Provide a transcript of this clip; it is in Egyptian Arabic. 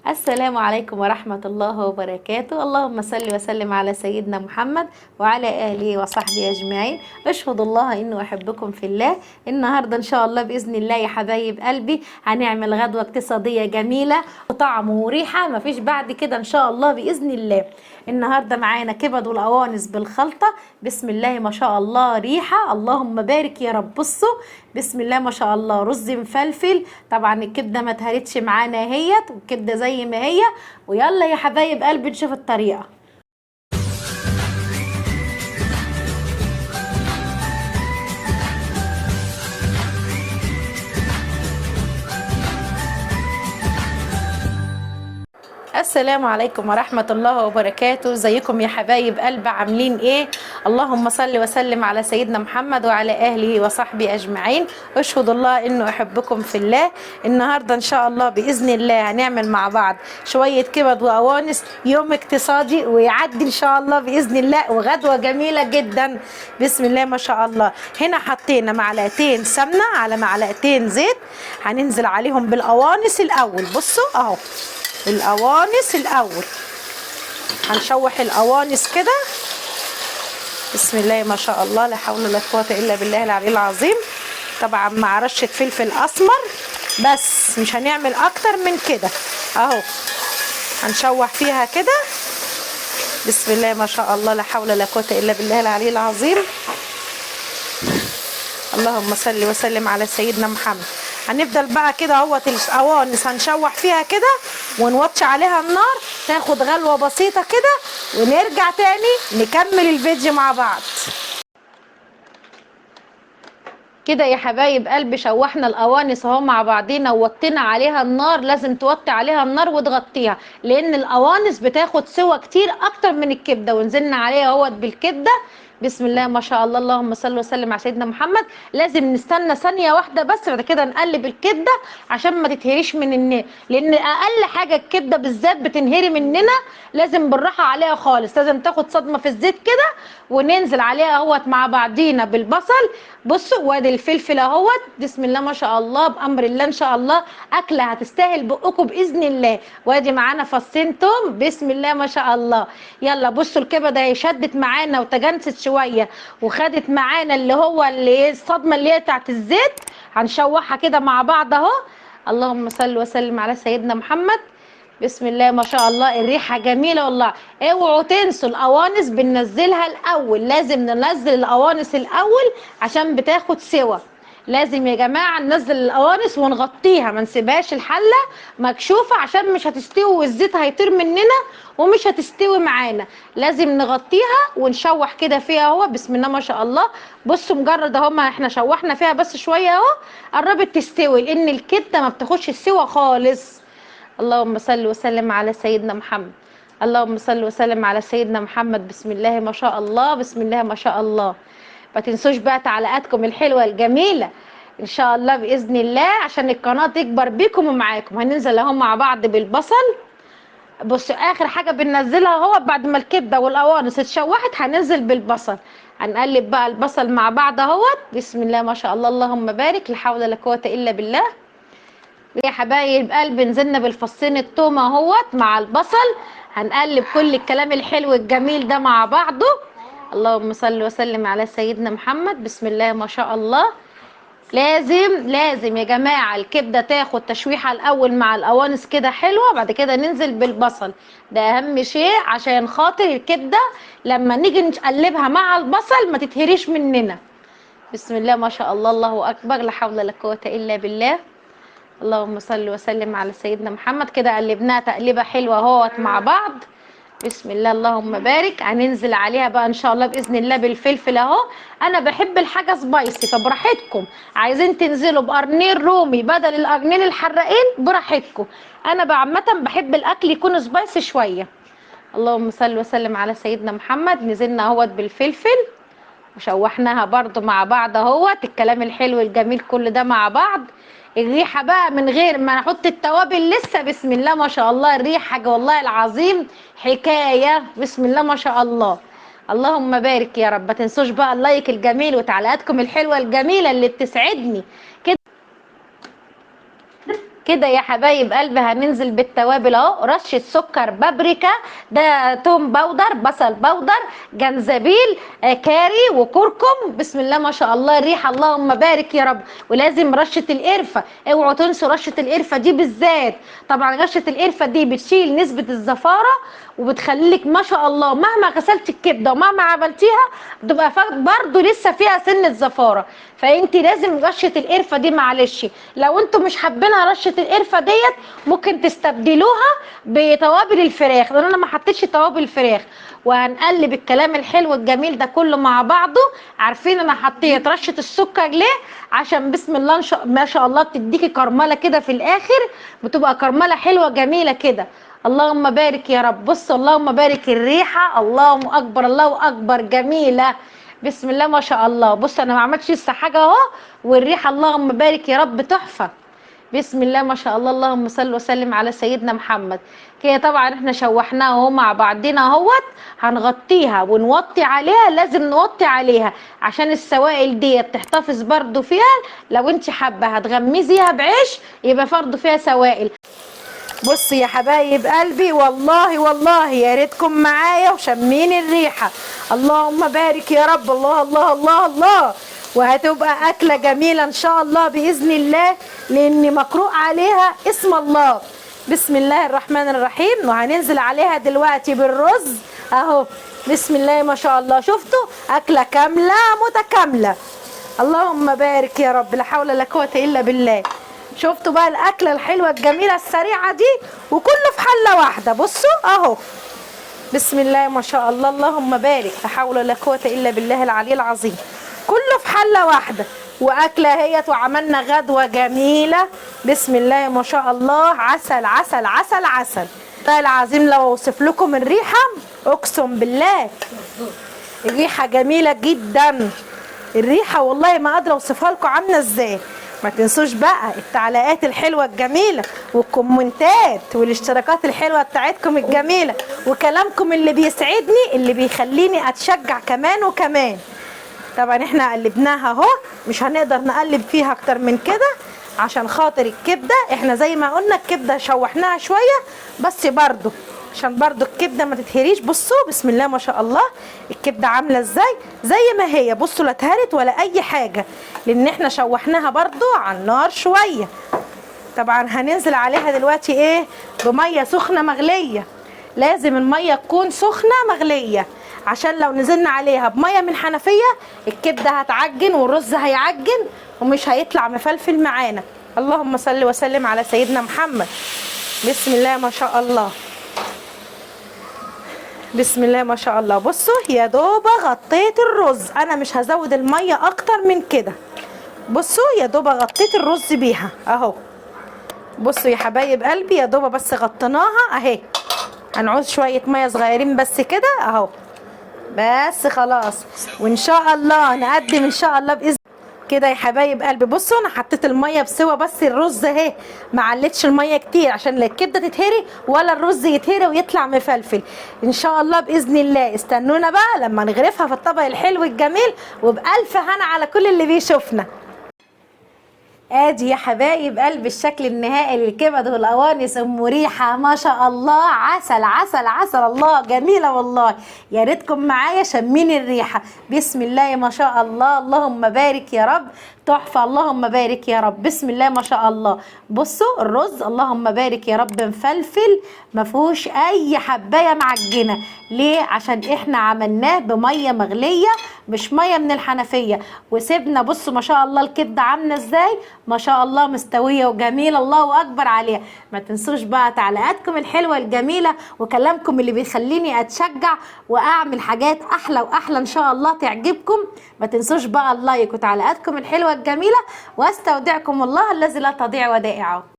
السلام عليكم ورحمة الله وبركاته. اللهم صل وسلم على سيدنا محمد وعلى آله وصحبه أجمعين. أشهد الله إنه أحبكم في الله. النهاردة إن شاء الله بإذن الله يا حبايب قلبي هنعمل غدوة اقتصادية جميلة وطعم وريحة مفيش بعد كده إن شاء الله بإذن الله. النهاردة معانا كبد والقوانص بالخلطة. بسم الله ما شاء الله، ريحة اللهم بارك يا رب. بصوا بسم الله ما شاء الله، رز مفلفل، طبعا الكبدة ما اتهرتش معانا اهيت، والكبدة زي ما هي. ويلا يا حبايب قلبي نشوف الطريقة. السلام عليكم ورحمة الله وبركاته. ازيكم يا حبايب قلب، عاملين ايه؟ اللهم صل وسلم على سيدنا محمد وعلى اهله وصحبه اجمعين. اشهد الله انه احبكم في الله. النهاردة ان شاء الله باذن الله هنعمل مع بعض شوية كبد وقوانص، يوم اقتصادي ويعدي ان شاء الله باذن الله، وغدوة جميلة جدا. بسم الله ما شاء الله. هنا حطينا معلقتين سمنة على معلقتين زيت، هننزل عليهم بالقوانص الاول. بصوا اهو القوانص الاول، هنشوح القوانص كده. بسم الله ما شاء الله، لا حول ولا قوة الا بالله العلي العظيم. طبعا مع رشه فلفل اسمر، بس مش هنعمل اكتر من كده. اهو هنشوح فيها كده. بسم الله ما شاء الله، لا حول ولا قوة الا بالله العلي العظيم. اللهم صل وسلم على سيدنا محمد. هنفضل بقى كده اهوت القوانص هنشوح فيها كده ونوطي عليها النار، تاخد غلوه بسيطة كده، ونرجع تاني نكمل الفيديو مع بعض. كده يا حبايب قلبي شوحنا القوانص اهو مع بعضينا ووطينا عليها النار. لازم توطي عليها النار وتغطيها، لان القوانص بتاخد سوا كتير اكتر من الكبده. ونزلنا عليها اهوت بالكبده. بسم الله ما شاء الله، اللهم صل وسلم على سيدنا محمد. لازم نستنى ثانية واحدة بس، بعد كده نقلب الكبده عشان ما تتهريش من النار، لان اقل حاجة الكبده بالذات بتنهري مننا. لازم بالراحة عليها خالص، لازم تاخد صدمة في الزيت كده، وننزل عليها اهوت مع بعضينا بالبصل. بصوا وادي الفلفل اهوت. بسم الله ما شاء الله، بامر الله ان شاء الله اكله هتستاهل بقكم باذن الله. وادي معانا فصين توم. بسم الله ما شاء الله. يلا بصوا الكبده اهي شدت معانا وتجانست شوية، وخدت معانا اللي هو اللي الصدمة اللي هي بتاعت الزيت. هنشوحها كده مع بعض اهو. اللهم صل وسلم على سيدنا محمد. بسم الله ما شاء الله، الريحة جميلة والله. اوعوا تنسوا القوانص بننزلها الاول، لازم ننزل القوانص الاول عشان بتاخد سوا. لازم يا جماعة ننزل القوانص ونغطيها، ما نسيبهاش الحلة مكشوفة عشان مش هتستوي والزيت هيطير مننا ومش هتستوي معانا. لازم نغطيها ونشوح كده فيها اهو. بسم الله ما شاء الله. بصوا مجرد اهو ما احنا شوحنا فيها بس شوية اهو قربت تستوي، لان الكبده ما بتاخدش السوا خالص. اللهم صل وسلم على سيدنا محمد. اللهم صل وسلم على سيدنا محمد. بسم الله ما شاء الله، بسم الله ما شاء الله. ما تنسوش بقى تعليقاتكم الحلوة الجميلة ان شاء الله باذن الله، عشان القناة تكبر بيكم ومعاكم. هننزل اهو مع بعض بالبصل. بصوا اخر حاجة بننزلها اهو بعد ما الكبده والقوانص اتشوحت هننزل بالبصل. هنقلب بقى البصل مع بعض اهوت. بسم الله ما شاء الله، اللهم بارك، لا حول ولا قوة الا بالله. يا حبايب قلبي نزلنا بالفصين التوم اهوت مع البصل. هنقلب كل الكلام الحلو الجميل ده مع بعضه. اللهم صل وسلم على سيدنا محمد. بسم الله ما شاء الله. لازم لازم يا جماعة الكبده تاخد تشويحه الاول مع القوانص كده حلوة، بعد كده ننزل بالبصل. ده اهم شيء عشان خاطر الكبده لما نيجي نقلبها مع البصل ما تتهريش مننا. بسم الله ما شاء الله، الله اكبر، لا حول ولا قوة الا بالله. اللهم صل وسلم على سيدنا محمد. كده قلبناها تقليبه حلوة اهوت مع بعض. بسم الله اللهم بارك. هننزل عليها بقى ان شاء الله باذن الله بالفلفل اهو. انا بحب الحاجة سبايسي، فبراحتكم عايزين تنزلوا بقرنين رومي بدل القرنين الحراقين براحتكم. انا عامة بحب الاكل يكون سبايسي شوية. اللهم صل وسلم على سيدنا محمد. نزلنا اهوت بالفلفل وشوحناها برضو مع بعض اهوت. الكلام الحلو الجميل كل ده مع بعض. الريحة بقى من غير ما نحط التوابل لسه. بسم الله ما شاء الله، الريحة والله العظيم حكاية. بسم الله ما شاء الله، اللهم بارك يا رب. ما تنسوش بقى اللايك الجميل وتعليقاتكم الحلوة الجميلة اللي بتسعدني كده. كده يا حبايب قلبي هننزل بالتوابل اهو، رشه سكر، بابريكا، ده توم powder، بصل powder، جنزبيل، كاري وكركم. بسم الله ما شاء الله الريحة، اللهم بارك يا رب. ولازم رشه القرفه، اوعوا تنسوا رشه القرفه دي بالذات. طبعا رشه القرفه دي بتشيل نسبه الزفاره وبتخليك ما شاء الله مهما غسلتي الكبده ومهما عملتيها بتبقى برضو لسه فيها سنة زفاره، فانت لازم رشه القرفه دي. معلش لو انتم مش حابينها رشه القرفه ديت ممكن تستبدلوها بتوابل الفراخ، لان انا ما حطيتش توابل الفراخ. وهنقلب الكلام الحلو الجميل ده كله مع بعضه. عارفين انا حطيت رشه السكر ليه؟ عشان بسم الله ما شاء الله بتديكي كرمله كده في الاخر، بتبقى كرمله حلوة جميلة كده. اللهم بارك يا رب. بص اللهم بارك الريحة، اللهم اكبر الله اكبر، جميلة بسم الله ما شاء الله. بص انا ما عملتش لسه حاجة اهو، والريحه اللهم بارك يا رب تحفة بسم الله ما شاء الله. اللهم صل وسلم على سيدنا محمد. كده طبعا احنا شوحناها اهو مع بعضنا اهوت، هنغطيها ونوطي عليها، لازم نوطي عليها عشان السوائل ديت تحتفظ برضو فيها. لو انت حابة هتغمزيها بعيش يبقى برضو فيها سوائل. بص يا حبايب قلبي، والله والله يا ريتكم معايا وشمين الريحة، اللهم بارك يا رب، الله الله الله الله. وهتبقى اكله جميلة ان شاء الله باذن الله، لان مقروء عليها اسم الله. بسم الله الرحمن الرحيم. وهننزل عليها دلوقتي بالرز اهو، بسم الله ما شاء الله. شفتوا اكله كاملة متكاملة، اللهم بارك يا رب، لا حول ولا قوة الا بالله. شفتوا بقى الاكلة الحلوة الجميلة السريعة دي، وكله في حله واحدة. بصوا اهو، بسم الله ما شاء الله، اللهم بارك، لا حول ولا قوة الا بالله العلي العظيم. كله في حله واحدة، واكله اهيت، وعملنا غدوه جميلة بسم الله ما شاء الله. عسل عسل عسل عسل، والله العظيم لو اوصف لكم الريحة اقسم بالله الريحة جميلة جدا، الريحة والله ما قادرة اوصفها لكم عامله ازاي. ما تنسوش بقى التعليقات الحلوة الجميلة والكومنتات والاشتراكات الحلوة بتاعتكم الجميلة، وكلامكم اللي بيسعدني اللي بيخليني اتشجع كمان وكمان. طبعا احنا قلبناها اهو، مش هنقدر نقلب فيها اكتر من كده عشان خاطر الكبده. احنا زي ما قلنا الكبده شوحناها شوية بس برضو عشان برضو الكبده ما تتهريش. بصوا بسم الله ما شاء الله الكبده عامله ازاي، زي ما هي، بصوا لا اتهرت ولا اي حاجة، لان احنا شوحناها برضو على النار شوية. طبعا هننزل عليها دلوقتي ايه؟ بميه سخنة مغليه. لازم المية تكون سخنة مغليه، عشان لو نزلنا عليها بميه من حنفية الكبده هتعجن والرز هيعجن ومش هيطلع مفلفل معانا. اللهم صل وسلم على سيدنا محمد. بسم الله ما شاء الله، بسم الله ما شاء الله. بصوا يا دوب غطيت الرز، انا مش هزود المية اكتر من كده. بصوا يا دوب غطيت الرز بيها اهو. بصوا يا حبايب قلبي يا دوب بس غطيناها اهي، هنعوز شوية مية صغيرين بس كده اهو، بس خلاص. وان شاء الله نقدم ان شاء الله باذن كده يا حبايب قلبي. بصوا انا حطيت المية بسوا بس الرز اهي، ما علتش المية كتير عشان لا الكبده تتهري ولا الرز يتهري ويطلع مفلفل ان شاء الله باذن الله. استنونا بقى لما نغرفها في الطبق الحلو الجميل، وبالف هنا على كل اللي بيشوفنا. ادي يا حبايب قلب الشكل النهائي للكبد والقوانص، ام ريحه ما شاء الله، عسل عسل عسل، الله جميلة والله. يا ريتكم معايا شمين الريحة، بسم الله ما شاء الله، اللهم بارك يا رب، تحفة، اللهم بارك يا رب، بسم الله ما شاء الله. بصوا الرز اللهم بارك يا رب مفلفل، ما فيهوش اي حبايه معجنه. ليه؟ عشان احنا عملناه بميه مغليه مش مية من الحنفية، وسيبنا. بصوا ما شاء الله الكبده عامله ازاي، ما شاء الله مستوية وجميلة، الله اكبر عليها. ما تنسوش بقى تعليقاتكم الحلوة الجميلة وكلامكم اللي بيخليني اتشجع واعمل حاجات احلى واحلى ان شاء الله تعجبكم. ما تنسوش بقى اللايك وتعليقاتكم الحلوة الجميلة، واستودعكم الله الذي لا تضيع ودائعه.